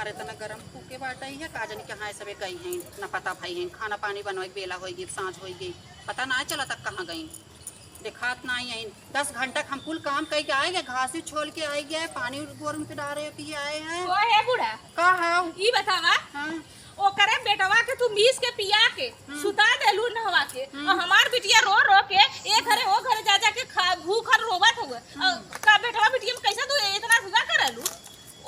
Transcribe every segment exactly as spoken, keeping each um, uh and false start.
अरे, इतना गरम फूके बाटे है, का जाने कहाँ सबे गई हैं, ना पता भई हैं। खाना पानी बनवाई, बेला होई गई, साँझ होई गई, पता ना चला तक कहाँ गई, देखात ना आई हैं। दस घंटा हम कुल काम कई के आए गए, घास भी छोल के आए गए, पानी गोरुन के डारे पिए आए हैं। ओ हे बूढ़ा, का है? ई बतावा, हाँ। ओकरे बेटवा के तू मीस के पिया के हम्म। सुता देलू नहवा के, हम्म। और हमार बिटिया रो रो के ए घरे ओ घरे जा जा के खा, भूखल रोवत हुए। हम्म। और का बेटवा बिटिया में कैसे तू इतना जुदा करलू?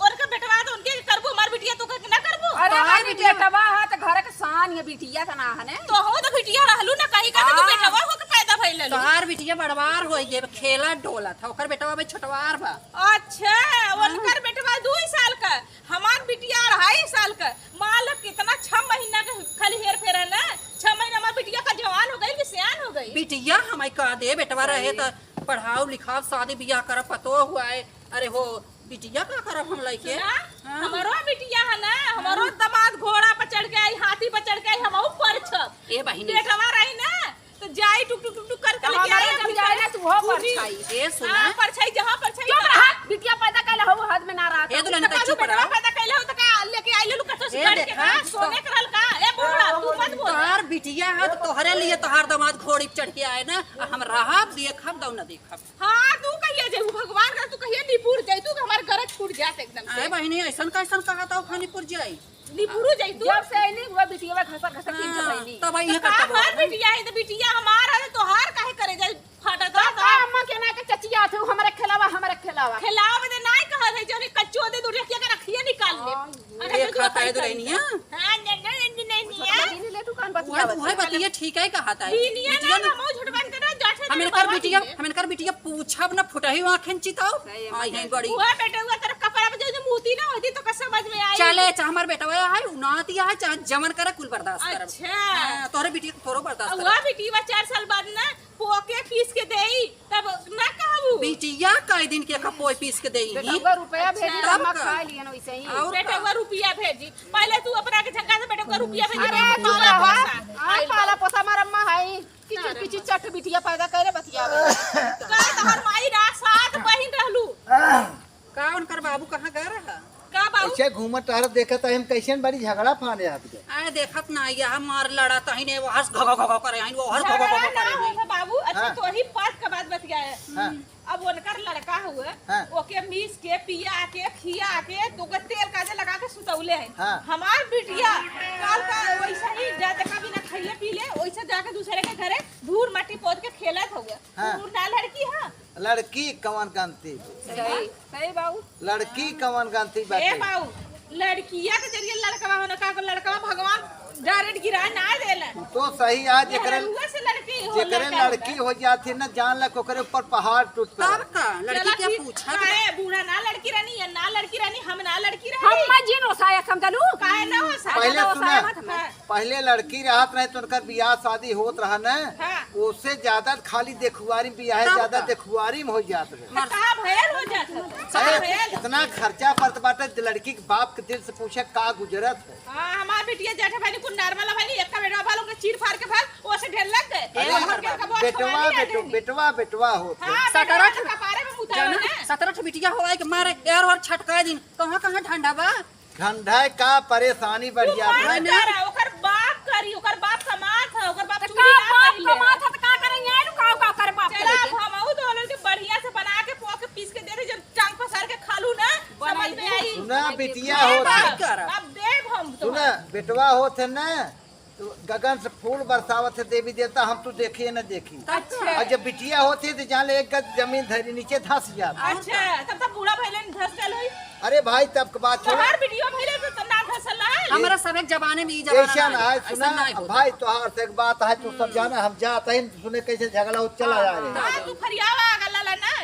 उनका बेटवा तो उनके करबू, हमार बिटिया तो के ना करबू? अरे तोहार हमार बिटिया बेटवा है तो घर के शान है, बिटिया का ना है ने। तो हो तो बिटिया रहलू ना, कहीं का तो तू हाँ। बेटवा हो के पैदा भइल रहलू। तोहार बिटिया बड़वार होई गई, खेला डोलत है, ओकर बेटवा अबे छोटवार बा। अच्छा, हाँ। उनकर बेटवा दू साल का, हमार बिटिया अढ़ाई साल का। मान लो कितना, छह महीना के खाली हेर फेर है ना, छह महीना हमार बिटिया का जवान हो गई कि सियान हो गई। बिटिया हमारे कह दे, बेटवा रहे सही। तो पढ़ाओ लिखाओ, शादी बियाह करब, पतो हुआ है। अरे हो, बिटिया का करब हम लइके? सुना, हाँ। हमरो बिटिया है ना, हमरो हाँ। दामाद घोड़ा पर चढ़ के आई, हाथी पर चढ़ के आई, हमहू परछब। ए बहिनी। बेटवा रही ना, तो जाई टुक टुक टुक टुक कर तो करके हमारे आई, जब फिर जाए ना, तू हो तू भी परछाई। ए सुना। हाँ, परछाई, जहाँ परछाई चुप तहाँ। रहा, बिटिया पैदा कैले हो, हद में ना रहा। ए दुल्हन, तो का चुप बेटवा रहा। पैदा कैले हो, तो का लेके आई लेलू, कच्चो ए सिखार के देखा, का? सोने तो करल का? ए बूढ़ा, तू मत बोल। तोहार बिटिया है, तो तोहरे लिए तोहार दामाद घोड़ी पे चढ़ के आए ना, हम रहब, देखब, दौ ना देखब। हाँ, तू कहिया जेबू भगवान का, तू कहिया निपुर जाई, तू हमार गरज फूट जात एकदम से। अरे बहिनी, ऐसन कैसन कहा था, ओखा निपुर जाई? निपुरु जाई तू। जब से आईली, वो बिटिया घसर घसर के हाँ, जब आईली। तब आई तो है का कब हमार बोल? बिटिया है, तो बिटिया हमार है, तो तोहार काहे करे जाई फाटा तो का? अम्मा के ना के चचिया थे, हमरे खिलावा, हमरे खिलावा। खिलावा में तो नाई कहा थे, जो कच्चो दे दूर रखिया के रखिया निकाल ले। हाँ, अरे ये जो खाता है जो दुल्हनिया? हाँ, नहीं, नहीं, नहीं, नहीं, नहीं, छोटका नहीं। दीदी ले तू कान वह, बतिया वह बतिया। बतिया ठीक है, कहा था। दीनिया बिटिया ना, ना। हम छोटकन के ना, जाठे हम ना इनकर बाबा बिटिया, जी। हम इनकर बिटिया पूछब ना, फुटही आँखें चिताओ। सही है, आई हैं बड़ी। वह बेटे, वह तेरा कपड़ा में जो, जो मूती ना होती तो का समझ में आई? चले, चाहे हमार बेटा वह है, उनाती है, चाहे जमन करे, कुल बर्दाश्त करब। अच्छा। हाँ, तोहरे बिटिया के तोरो बर्दाश्त अब करब। वह बिटिया चार साल बाद ना पोके पीस के देई, तब ना कहबू। बिटिया कई दिन के खपोई पीस के देई। बेटवा रुपया भेजी, तब अम्मा का? खा लियन वैसे ही। और बेटवा का? रुपया भेजी। पहले तू अपना के झंका से बेटवा रुपया भेजी, अरे, तब तू पाला रहा। पोसा। हाँ, आइल पाला बा। पोसा हमार अम्मा है। किचिर किचिर चट बिटिया पैदा करे बतियावे। का तोहर माई रात सात बहिन रहलू? का उनकर बाबू कहाँ गए रहा? का बाबू? ऐसे घूमत टहरत देखत है, हम कैसे बड़ी झगड़ा फाने हाथ गए। आए देखत ना, यह मार लड़ा तही ने, वो हंस घो घो घो घो करे हैं, वो हंस घो घो घो घो झगड़ा करे ना हैं। होता बाबू, अच्छा हाँ। तो ही बात का बात बतियाए। हाँ। अब उनकर लड़का हुए, हाँ। ओके मीस के, पिया के, खिया के, तो ओके तेल काजे लगा के सुतौले हैं। हाँ। हमार बिटिया काल का वैसे ही जा देखा बिना खइले पीले, वैसे जाके दूसरे के घरे धूर माटी पोत के खेलत हुए। हाँ। तू ना लड़की है? लड़की कवन गलती? सही, सही बाबू। लड़की कवन गलती ए बाटे? बाबू, लड़किया के जरिए लड़कवा होना का, लड़कवा भगवान direct गिरा ना देला। तू तो सही है, जेकरे, मेहरुआ से लड़की हो, जेकरे लड़का लड़की होला। हो जाती है ना, जान ला ओकरे ऊपर पहाड़ टूट पड़ा। तब का? लड़की चला के ठीक, पूछा काहे बूढ़ा ना लड़की रहनी है, ना लड़की रहनी, हम ना लड़की रहनी। हम मत जिन ओसाया समझलू। काहे ना ओसाया? पहले ना सुना, ओसाया मत हमें। हाँ। पहले लड़की रहत रहे तो उनकर बियाह शादी होत रहा न, हाँ। ओसे ज्यादा खाली देखुआरी में बियाह है, तब ज्यादा का? देखुआरी में हो जात रहे। तो का भयल हो जात है? अरे, का भयल? इतना खर्चा पड़त बाटे, लड़की के बाप के दिल से पूछे का गुजरत है। हाँ, हमार बिटिया जेठ भाई कुल normal है भाई, एक बेटवा भाल ओके चीर फाड़ के भाल, ओसे ढेर लग गए। अरे, और हम के कबो बेटवा, अखबारी बेटो, आ गए। बेटवा, बेटवा होत है। हाँ, सतरठ बेटवा के कपारे में उतारा जाना, ना। सतरठ बिटिया होए के मारे, यार, और छटका दिन, कहाँ, कहाँ ढंडा बा? ठंडा का परेशानी बढ़िया तू मत बा। करा, ओकर बाप करी, ओकर बाप कमात है, ओकर बाप त चूड़ी का ना बाप पहले। कमात है त का करे, यहाँ लुकाओ का करे बाप के चला, लेके? अब हमहू तो लोग के बढ़िया से बना के पोक के पीस के दे दे, जब टांग पसार के खा लू ना, बनाई समझ में दे। आई। सुना, बनाई दे। बिटिया ए होत है। बाप, अब देख हम तो। सुना, बेटवा होत है ना, तो गगन से फूल बरसावत है देवी देवता, हम तो देखिए न देखी। अच्छा। और जब बिटिया होती है तो जान ले एक गज जमीन धरी नीचे धस जात। अच्छा, तब तो बूढ़ा भइले न धस गल होई। अरे भाई, तब के बात छोड़। तोहार बिटिया भइले तो, तो ना धसल है। हमरा सब एक जमाने में ई जमाना ऐसा ना ना है, ऐसा सुना, ना होता। भाई, तोहार से एक बात है, तू सब हम्म। जाना, हम जात है, सुने कैसे झगड़ा हो, चला हाँ, जा रहे हैं। हाँ, तू फरियावा गला ला ना।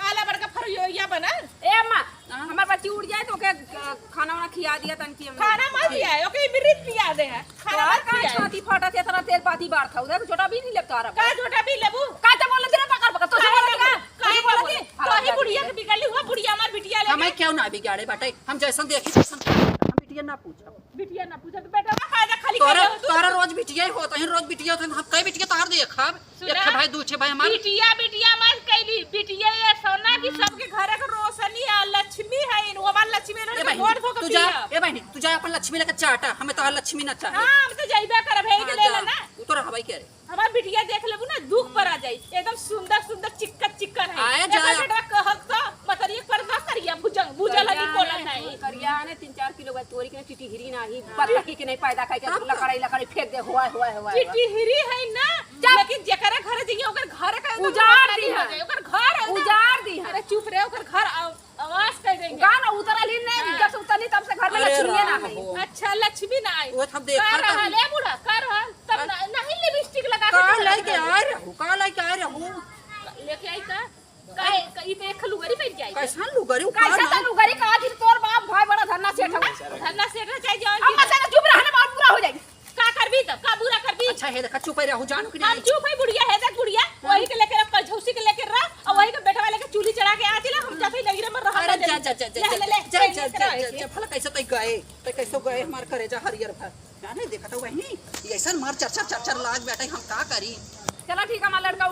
आला बड़का फरियोइया बनल। ए अम्मा, हाँ। हमार बच्ची उठ जाए तो ओके, अ, खाना वाना खिया दिया तन की हम। खाना मत खिया, ओके मिरिच पिया दे है। खाना तोहार मत कहाँ खिया। छाती फाटा थे, इतना तेल पाती बार था, उधर छोटा भी नहीं लेता रहा। का छोटा भी लेबू? का तो बोलत रहे पकड़ पकड़, तो काहे बोलत लेबू? का? काहे तो बोलत लेबू? रहे? तो ही बुढ़िया के बिगड़ली हुआ, बुढ़िया हमार बिटिया लेके। हमें क्यों ना बिगाड़े बाटे, हम जैसन देखी तैसन हम बिटिया ना पूछब। बिटिया ना पूछब, तो बेटा का फायदा खाली तोहरा, कर दे तू। तोहरा रोज बिटिया ही होता है, रोज बिटिया होता है, हम कई बिटिया तोहर देखब, सुना? एक ठे भाई, दू ठे भाई हमार। बिटिया, बिटिया मत कही। बिटिया ये सोना की सबके घरे के रोशनी है, लक्ष्मी है, इन वो हमार लक्ष्मी इन्होंने ए बहिनी, गोड़ धो के तू जा, पिया। ए बहिनी, तू जा अपन लक्ष्मी लेके चाटा, हमें तोहार लक्ष्मी ना चाहे। हाँ, हम तो जइबे करब, है कि हाँ, ले जा। लेना। तू तो रहबाई के रे। हमार बिटिया देख लेबू ना, दुख पर आ जाई। एकदम सुंदर सुंदर, चिक्कन चिक्कन है। आए एकर जा। बेटवा कहत तो मतरिये पर ना करिया, भुजंग, भुजल करिया नहीं बोलत है। करिया ने तीन चार किलो का तोरी के टिटिहिरी नाही, बतकी के नहीं पैदा कई के तब का? लकड़ाई लकड़ाई फेंक दे, हुआ, हुआ, हुआ, हुआ। टिटिहिरी है ना, जब लेकिन जेकरा घरे जाइए, ओकर घर का एकदम उजाड़ रोशनी दी हो है। जाए, ओकर घर एकदम उजाड़ दी है। अरे चुप रहे, ओकर घर आव-, आवाज कर देंगे। गाना उतरल ही नहीं, हाँ। जब से उतरली तब से घर में अरे लक्ष्मी ना राम है। हो। अच्छा, लक्ष्मी ना आई। वो हम देखा का था। रहल है बूढ़ा, का रहल? तब का? ना, नहीं लिपस्टिक लगा के का चला लेके गया। आए रहू, का लेके आए रहू? लेके आई का? काहे, क-, ई तो एक लुगरी पहन के आई है। कैसन लुगरी? कैसा उतार तो ना। लुगरी का? आज तोर बाप भाई बड़ा धन्ना सेठ हो। धन्ना सेठ रह चाहे जौन हम की। मत से चुप रहने, बात पूरा हो जाई। का करबी तब? का बुरा करबी? अच्छा, हे देखा, चुप ही रहू, जानू कि हम नहीं? चुप है, बुढ़िया है, देख बुढ़िया, हाँ। वही के लेके रख, कल झौसी के लेके रख, और वही के बेटवा लेके चूल्ही चढ़ा के आ चला, हम जाते नगीरे में रहब अरे ना जा, जाई। जा, जा, जा, ले, जा, ले, ले, जा, ले, जा, ले, जा, ले, जा, ले। जा, भला कैसे तई गए, तई कैसे गए हमार करेजा हरियर भर। जाने देखा तो बहिनी, ये ऐसन मार चरचर, चरचर लाग बैठे, हम का करी? चला ठीक है, हमार लड़का